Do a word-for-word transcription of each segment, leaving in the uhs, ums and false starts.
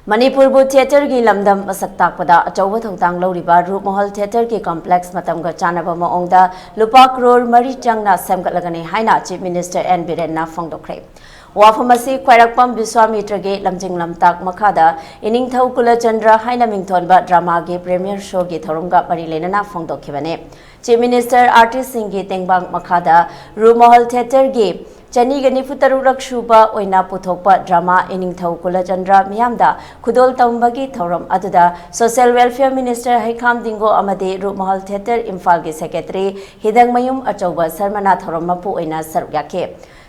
ꯃꯅꯤꯄꯨꯔꯕꯨ ꯊꯤꯌꯦꯇꯔꯒꯤ ꯂꯝꯗꯝ ꯃꯁꯛ ꯇꯥꯛꯄꯗ ꯑꯆꯧꯕ ꯊꯧꯗꯥꯡ ꯂꯧꯔꯤꯕ ꯔꯨꯞꯃꯍꯜ ꯊꯤꯌꯦꯇꯔꯒꯤ ꯀꯝꯄ꯭ꯂꯦꯛꯁ ꯃꯇꯝꯒ ꯆꯥꯟꯅꯕ ꯃꯑꯣꯡꯗ ꯂꯨꯄꯥ ꯀ꯭ꯔꯣꯔ ꯃꯔꯤ ꯆꯪꯅ ꯁꯦꯝꯒꯠꯂꯒꯅꯤ ꯍꯥꯏꯅ ꯆꯤꯐ ꯃꯤꯅꯤꯁꯇꯔ ꯑꯦꯟ ꯕꯤꯔꯦꯟꯅ ꯐꯣꯡꯗꯣꯛꯈ꯭ꯔꯦ꯫ ꯋꯥꯐꯝ ꯑꯁꯤ ꯈ꯭ꯋꯥꯏꯔꯥꯛꯄꯝ ꯕꯤꯁ꯭ꯋꯥꯃꯤꯇ꯭ꯔꯒꯤ ꯂꯝꯖꯤꯡ ꯂꯝꯇꯥꯛ ꯃꯈꯥꯗ ꯏꯅꯤꯡꯊꯧ ꯀꯨꯂꯆꯟꯗ꯭ꯔ ꯍꯥꯏꯅ ꯃꯤꯡꯊꯣꯟꯕ ꯗ꯭ꯔꯃꯥꯒꯤ ꯄ꯭ꯔꯤꯃꯤꯌꯔ ꯁꯣꯒꯤ ꯊꯧꯔꯝꯒ ꯃꯔꯤ ꯂꯩꯅꯅ ꯐꯣꯡꯗꯣꯛꯈꯤꯕꯅꯤ꯫ ꯆꯤꯐ ꯃꯤꯅꯤꯁꯇꯔ ꯑꯥꯔꯇꯤꯁꯁꯤꯡꯒꯤ ꯇꯦꯡꯕꯥꯡ ꯃꯈꯥꯗ ꯔꯨꯞꯃꯍꯜ ꯊꯤꯌꯦꯇꯔꯒꯤ ꯆꯅꯤꯒ ꯅꯤꯐꯨ ꯇꯔꯨꯛ ꯔꯛ ꯁꯨꯕ ꯑꯣꯏꯅ ꯄꯨꯊꯣꯛꯄ ꯗ꯭ꯔꯃꯥ ꯏꯅꯤꯡꯊꯧ ꯀꯨꯂꯆꯟꯗ꯭ꯔ ꯃꯤꯌꯥꯝꯗ ꯈꯨꯗꯣꯜ ꯇꯝꯕꯒꯤ ꯊꯧꯔꯝ ꯑꯗꯨꯗ ꯁꯣꯁꯤꯌꯦꯜ ꯋꯦꯜꯐꯤꯌꯔ ꯃꯤꯅꯤꯁꯇꯔ ꯍꯩꯈꯥꯝ ꯗꯤꯡꯒꯣ ꯑꯃꯗꯤ ꯔꯨꯞꯃꯍꯜ ꯊꯤꯌꯦꯇꯔ ꯏꯝꯐꯥꯜꯒꯤ ꯁꯦꯀ꯭ꯔꯦꯇꯔꯤ ꯍꯤꯗꯪꯃꯌꯨꯝ ꯑꯆꯧꯕ ꯁꯔꯃꯅ ꯊꯧꯔꯝ ꯃꯄꯨ ꯑꯣꯏꯅ ꯁꯔꯨꯛ ꯌꯥꯈꯤ꯫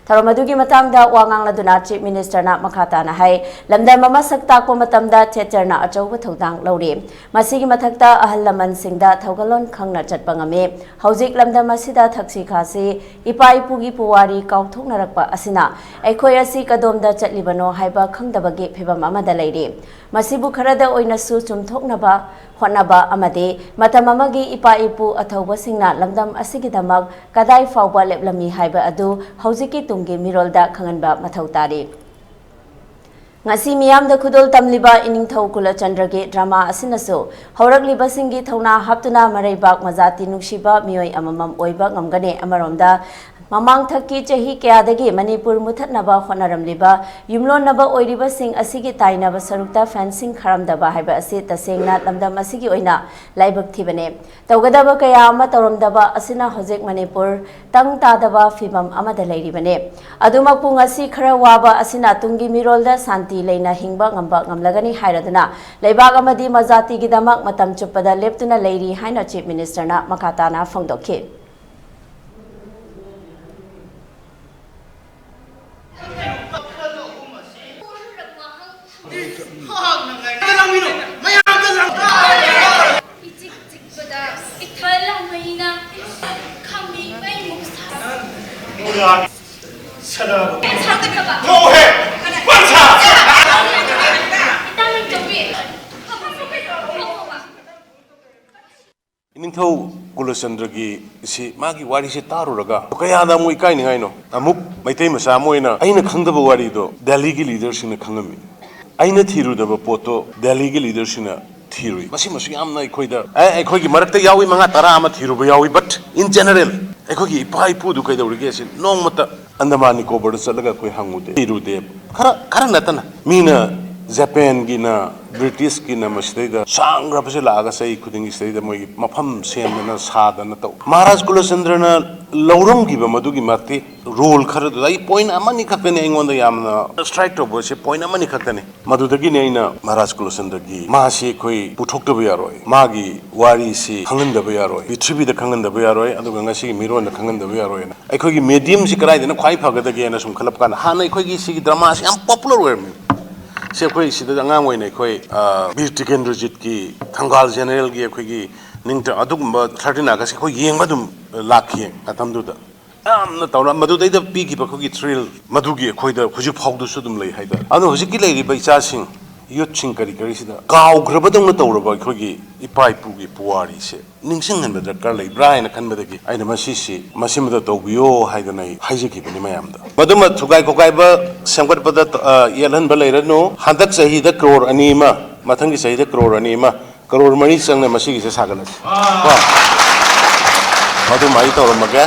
ꯊꯧꯔꯝ ꯑꯗꯨꯒꯤ ꯃꯇꯥꯡꯗ ꯋꯥ ꯉꯥꯡꯂꯗꯨꯅ ꯆꯤꯐ ꯃꯤꯅꯤꯁꯇꯔꯅ ꯃꯈꯥ ꯇꯥꯅ ꯍꯥꯏ, ꯂꯝꯗꯝ ꯑꯃ ꯁꯛ ꯇꯥꯛꯄ ꯃꯇꯝꯗ ꯊꯤꯌꯦꯇꯔꯅ ꯑꯆꯧꯕ ꯊꯧꯗꯥꯡ ꯂꯧꯔꯤ꯫ ꯃꯁꯤꯒꯤ ꯃꯊꯛꯇ ꯑꯍꯜ ꯂꯃꯟꯁꯤꯡꯗ ꯊꯧꯒꯜꯂꯣꯟ ꯈꯪꯅ ꯆꯠꯄ ꯉꯝꯃꯤ꯫ ꯍꯧꯖꯤꯛ ꯂꯝꯗꯝ ꯑꯁꯤꯗ ꯊꯛꯁꯤ ꯈꯥꯁꯤ, ꯏꯄꯥ ꯏꯄꯨꯒꯤ ꯄꯨꯋꯥꯔꯤ ꯀꯥꯎꯊꯣꯛꯅꯔꯛꯄ ꯑꯁꯤꯅ ꯑꯩꯈꯣꯏ ꯑꯁꯤ ꯀꯗꯣꯝꯗ ꯆꯠꯂꯤꯕꯅꯣ ꯍꯥꯏꯕ ꯈꯪꯗꯕꯒꯤ ꯐꯤꯚꯝ ꯑꯃꯗ ꯂꯩꯔꯤ꯫ ꯃꯁꯤꯕꯨ ꯈꯔꯗ ꯑꯣꯏꯅꯁꯨ ꯆꯨꯝꯊꯣꯛꯅꯕ ꯍꯣꯠꯅꯕ ꯑꯃꯗꯤ ꯃꯇꯝ ꯑꯃꯒꯤ ꯏꯄꯥ ꯏꯄꯨ ꯑꯊꯧꯕꯁꯤꯡꯅ ꯂꯝꯗꯝ ꯑꯁꯤꯒꯤꯗꯃꯛ ꯀꯗꯥꯏ ꯐꯥꯎꯕ ꯂꯦꯞꯂꯝꯃꯤ ꯍꯥꯏꯕ ꯑꯗꯨ ꯍꯧꯖꯤꯛꯀꯤ ꯇꯨꯡꯒꯤ ꯃꯤꯔꯣꯜꯗ ꯈꯪꯍꯟꯕ ꯃꯊꯧ ꯇꯥꯔꯤ꯫ ꯉꯁꯤ ꯃꯤꯌꯥꯝꯗ ꯈꯨꯗꯣꯜ ꯇꯝꯂꯤꯕ ꯏꯅꯤꯡꯊꯧ ꯀꯨꯂꯆꯟꯗ꯭ꯔꯒꯤ ꯗ꯭ꯔꯃꯥ ꯑꯁꯤꯅꯁꯨ ꯍꯧꯔꯛꯂꯤꯕꯁꯤꯡꯒꯤ ꯊꯧꯅꯥ ꯍꯥꯞꯇꯨꯅ ꯃꯔꯩꯕꯥꯛ ꯃꯖꯥꯇꯤ ꯅꯨꯡꯁꯤꯕ ꯃꯤꯑꯣꯏ ꯑꯃꯃꯝ ꯑꯣꯏꯕ ꯉꯝꯒꯅꯤ꯫ ꯑꯃꯔꯣꯝꯗ, ꯃꯃꯥꯡꯊꯛꯀꯤ ꯆꯍꯤ ꯀꯌꯥꯗꯒꯤ ꯃꯅꯤꯄꯨꯔ ꯃꯨꯊꯠꯅꯕ ꯍꯣꯠꯅꯔꯝꯂꯤꯕ ꯌꯨꯝꯂꯣꯟꯅꯕ ꯑꯣꯏꯔꯤꯕꯁꯤꯡ ꯑꯁꯤꯒꯤ ꯇꯥꯏꯅꯕ ꯁꯔꯨꯛꯇ ꯐꯦꯟꯁꯤꯡ ꯈꯥꯔꯝꯗꯕ ꯍꯥꯏꯕ ꯑꯁꯤ ꯇꯁꯦꯡꯅ ꯂꯝꯗꯝ ꯑꯁꯤꯒꯤ ꯑꯣꯏꯅ ꯂꯥꯏꯕꯛ ꯊꯤꯕꯅꯤ꯫ ꯇꯧꯒꯗꯕ ꯀꯌꯥ ꯑꯃ ꯇꯧꯔꯝꯗꯕ ꯑꯁꯤꯅ ꯍꯧꯖꯤꯛ ꯃꯅꯤꯄꯨꯔ ꯇꯪ ꯇꯥꯗꯕ ꯐꯤꯚꯝ ꯑꯃꯗ ꯂꯩꯔꯤꯕꯅꯤ꯫ ꯑꯗꯨꯃꯛꯄꯨ ꯉꯁꯤ ꯈꯔ ꯋꯥꯕ ꯑꯁꯤꯅ ꯇꯨꯡꯒꯤ ꯃꯤꯔꯣꯜꯗ ꯁꯥꯟꯇꯤ ꯂꯩꯅ ꯍꯤꯡꯕ ꯉꯝꯕ ꯉꯝꯂꯒꯅꯤ ꯍꯥꯏꯔꯗꯨꯅ ꯂꯩꯕꯥꯛ ꯑꯃꯗꯤ ꯃꯖꯥꯇꯤꯒꯤꯗꯃꯛ ꯃꯇꯝ ꯆꯨꯞꯄꯗ ꯂꯦꯞꯇꯨꯅ ꯂꯩꯔꯤ ꯍꯥꯏꯅ ꯆꯤꯐ ꯃꯤꯅꯤꯁꯇꯔꯅ ꯃꯈꯥ ꯇꯥꯅ ꯐꯣꯡꯗꯣꯛꯈꯤ꯫ ꯏꯆꯤꯛ ꯆꯤꯛꯄꯗ ꯏꯊꯜ ꯂꯥꯡꯃꯩꯅ ꯈꯥꯝꯕꯤ ꯃꯩꯃꯨꯛ ꯁꯥ꯫ ꯁꯥꯟꯅꯕ꯫ ꯁꯥꯟꯅꯕ꯫ ꯉꯧꯍꯦ! ꯄꯟꯁꯥ! ꯏꯇꯥ ꯅꯤꯡꯊꯧꯕꯤ꯫ ꯏꯅꯤꯡꯊꯧ ꯀꯨꯂꯆꯟꯗ꯭ꯔꯒꯤ ꯁꯤ ꯃꯥꯒꯤ ꯋꯥꯔꯤꯁꯦ ꯇꯥꯔꯨꯔꯒ ꯀꯌꯥꯗ ꯑꯃꯨꯛ ꯏꯀꯥꯏꯅꯤꯡꯉꯥꯏꯅꯣ? ꯑꯃꯨꯛ ꯃꯩꯇꯩ ꯃꯆꯥ ꯑꯃ ꯑꯣꯏꯅ ꯑꯩꯅ ꯈꯪꯗꯕ ꯋꯥꯔꯤꯗꯣ ꯗꯦꯜꯂꯤꯒꯤ ꯂꯤꯗꯔꯁꯤꯡꯅ ꯈꯪꯉꯝꯃꯤ꯫ ꯑꯩꯅ ꯊꯤꯔꯨꯗꯕ ꯄꯣꯠꯇꯣ ꯗꯦꯜꯂꯤꯒꯤ ꯂꯤꯗꯔꯁꯤꯡꯅ ꯊꯤꯔꯨꯏ꯫ ꯃꯁꯤꯃꯁꯨ ꯌꯥꯝꯅ ꯑꯩꯈꯣꯏꯗ, ꯑꯦ, ꯑꯩꯈꯣꯏꯒꯤ ꯃꯔꯛꯇ ꯌꯥꯎꯏ, ꯃꯉꯥ ꯇꯔꯥ ꯑꯃ ꯊꯤꯔꯨꯕ ꯌꯥꯎꯏ, but in general ꯑꯩꯈꯣꯏꯒꯤ ꯏꯄꯥ ꯏꯄꯨꯗꯨ ꯀꯩꯗꯧꯔꯤꯒꯦ ꯁꯤ ꯅꯣꯡꯃꯇ ꯑꯟꯗꯃꯥꯟ ꯅꯤꯀꯣꯕꯔꯗ ꯆꯠꯂꯒ ꯑꯩꯈꯣꯏ ꯍꯪꯉꯨꯗꯦ, ꯊꯤꯔꯨꯗꯦ꯫ ꯈꯔ, ꯈꯔ ꯅꯠꯇꯅ ꯃꯤꯅ ꯖꯄꯥꯟꯒꯤꯅ, ꯕ꯭ꯔꯤꯇꯤꯁꯀꯤꯅ ꯃꯁꯤꯗꯩꯗ ꯁꯥꯡꯈ꯭ꯔꯕꯁꯦ ꯂꯥꯛꯑꯒ ꯆꯍꯤ ꯈꯨꯗꯤꯡꯒꯤ ꯁꯤꯗꯩꯗ ꯃꯣꯏꯒꯤ ꯃꯐꯝ ꯁꯦꯝꯗꯅ ꯁꯥꯗꯅ ꯇꯧ꯫ ꯃꯍꯥꯔꯥꯖ ꯀꯨꯂꯆꯟꯗ꯭ꯔꯅ ꯂꯧꯔꯝꯈꯤꯕ ꯃꯗꯨꯒꯤ ꯃꯇꯤꯛ ꯔꯣꯜ ꯈꯔꯗꯨꯗ ꯑꯩ ꯄꯣꯏꯟ ꯑꯃꯅꯤ ꯈꯛꯇꯅꯤ ꯑꯩꯉꯣꯟꯗ ꯌꯥꯝꯅ ꯁ꯭ꯇ꯭ꯔꯥꯏꯛ ꯇꯧꯕꯁꯦ, ꯄꯣꯏꯟ ꯑꯃꯅꯤ ꯈꯛꯇꯅꯤ꯫ ꯃꯗꯨꯗꯒꯤꯅꯤ ꯑꯩꯅ ꯃꯍꯥꯔꯥꯖ ꯀꯨꯂꯆꯟꯗ꯭ꯔꯒꯤ, ꯃꯥꯁꯤ ꯑꯩꯈꯣꯏ ꯄꯨꯊꯣꯛꯇꯕ ꯌꯥꯔꯣꯏ, ꯃꯥꯒꯤ ꯋꯥꯔꯤꯁꯤ ꯈꯪꯍꯟꯗꯕ ꯌꯥꯔꯣꯏ, ꯄ꯭ꯔꯤꯊꯤꯕꯤꯗ ꯈꯪꯍꯟꯗꯕ ꯌꯥꯔꯣꯏ, ꯑꯗꯨꯒ ꯉꯁꯤꯒꯤ ꯃꯤꯔꯣꯟꯗ ꯈꯪꯍꯟꯗꯕ ꯌꯥꯔꯣꯏꯅ ꯑꯩꯈꯣꯏꯒꯤ ꯃꯦꯗꯤꯌꯝꯁꯤ ꯀꯗꯥꯏꯗꯅ ꯈ꯭ꯋꯥꯏ ꯐꯒꯗꯒꯦꯅ ꯁꯨꯝ ꯈꯜꯂꯛꯄ ꯀꯥꯟꯗ, ꯍꯥꯟꯅ ꯑꯩꯈꯣꯏꯒꯤ ꯁꯤꯒꯤ ꯗ꯭ꯔꯃꯥꯁꯤ ꯌꯥꯝ ꯄꯣꯄꯨꯂꯔ ꯑꯣꯏꯔꯝꯃꯤ꯫ ꯁꯤ ꯑꯩꯈꯣꯏ ꯁꯤꯗ ꯑꯉꯥꯡ ꯑꯣꯏꯅ ꯑꯩꯈꯣꯏ, ꯑ, ꯕꯤꯔ ꯇꯤꯀꯦꯟꯗ꯭ꯔꯖꯤꯠꯀꯤ ꯊꯪꯒꯥꯜ ꯖꯦꯅꯔꯦꯜꯒꯤ ꯑꯩꯈꯣꯏꯒꯤ ꯅꯤꯡꯇ-, ꯑꯗꯨꯒꯨꯝꯕ ꯊꯥꯔꯇꯤꯟ ꯑꯥꯒꯁꯀꯤ ꯑꯩꯈꯣꯏ ꯌꯦꯡꯕ ꯑꯗꯨꯝ ꯂꯥꯛꯈꯤ ꯃꯇꯝꯗꯨꯗ꯫ ꯌꯥꯝꯅ ꯇꯧꯔ ꯃꯗꯨꯗꯩꯗ ꯄꯤꯈꯤꯕ ꯑꯩꯈꯣꯏꯒꯤ ꯊ꯭ꯔꯤꯜ ꯃꯗꯨꯒꯤ ꯑꯩꯈꯣꯏꯗ ꯍꯧꯖꯤꯛ ꯐꯥꯎꯗꯁꯨ ꯑꯗꯨꯝ ꯂꯩ ꯍꯥꯏꯇꯥꯔꯦ꯫ ꯑꯗꯣ ꯍꯧꯖꯤꯛꯀꯤ ꯂꯩꯔꯤꯕ ꯏꯆꯥꯁꯤꯡ, ꯌꯨꯠꯁꯤꯡ ꯀꯔꯤ ꯀꯔꯤꯁꯤꯗ ꯀꯥꯎꯈ꯭ꯔꯕꯗꯧꯅ ꯇꯧꯔꯕ ꯑꯩꯈꯣꯏꯒꯤ ꯏꯄꯥ ꯏꯄꯨꯒꯤ ꯄꯨꯋꯥꯔꯤꯁꯦ ꯅꯤꯡꯁꯤꯡꯍꯟꯕ ꯗꯔꯀꯥꯔ ꯂꯩꯕ꯭ꯔꯥ ꯍꯥꯏꯅ ꯈꯟꯕꯗꯒꯤ ꯑꯩꯅ ꯃꯁꯤꯁꯤ, ꯃꯁꯤꯃꯗ ꯇꯧꯕꯤꯌꯣ ꯍꯥꯏꯗꯅ ꯑꯩ ꯍꯥꯏꯖꯈꯤꯕꯅꯤ ꯃꯌꯥꯝꯗ꯫ ꯃꯗꯨꯃ ꯊꯨꯒꯥꯏ ꯈꯣꯒꯥꯏꯕ ꯁꯦꯝꯒꯠꯄꯗ, ꯑ, ꯌꯦꯠꯍꯟꯕ ꯂꯩꯔꯅꯨ꯫ ꯍꯟꯗꯛ ꯆꯍꯤꯗ ꯀ꯭ꯔꯣꯔ ꯑꯅꯤ ꯑꯃ, ꯃꯊꯪꯒꯤ ꯆꯍꯤꯗ ꯀ꯭ꯔꯣꯔ ꯑꯅꯤ ꯑꯃ, ꯀ꯭ꯔꯣꯔ ꯃꯔꯤ ꯆꯪꯅ ꯃꯁꯤꯒꯤꯁꯦ ꯁꯥꯒꯠꯂꯁꯤ꯫ ꯀꯣ? ꯃꯗꯨꯃ ꯑꯩ ꯇꯧꯔꯝꯃꯒꯦ꯫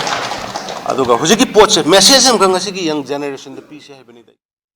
ꯑꯗꯨꯒ ꯍꯧꯖꯤꯛꯀꯤ ꯄꯣꯠꯁꯦ, ꯃꯦꯁꯦꯖ ꯑꯃꯈꯛ ꯉꯁꯤꯒꯤ ꯌꯪ ꯖꯦꯅꯦꯔꯦꯁꯟꯗ ꯄꯤꯁꯦ ꯍꯥꯏꯕꯅꯤꯗ꯫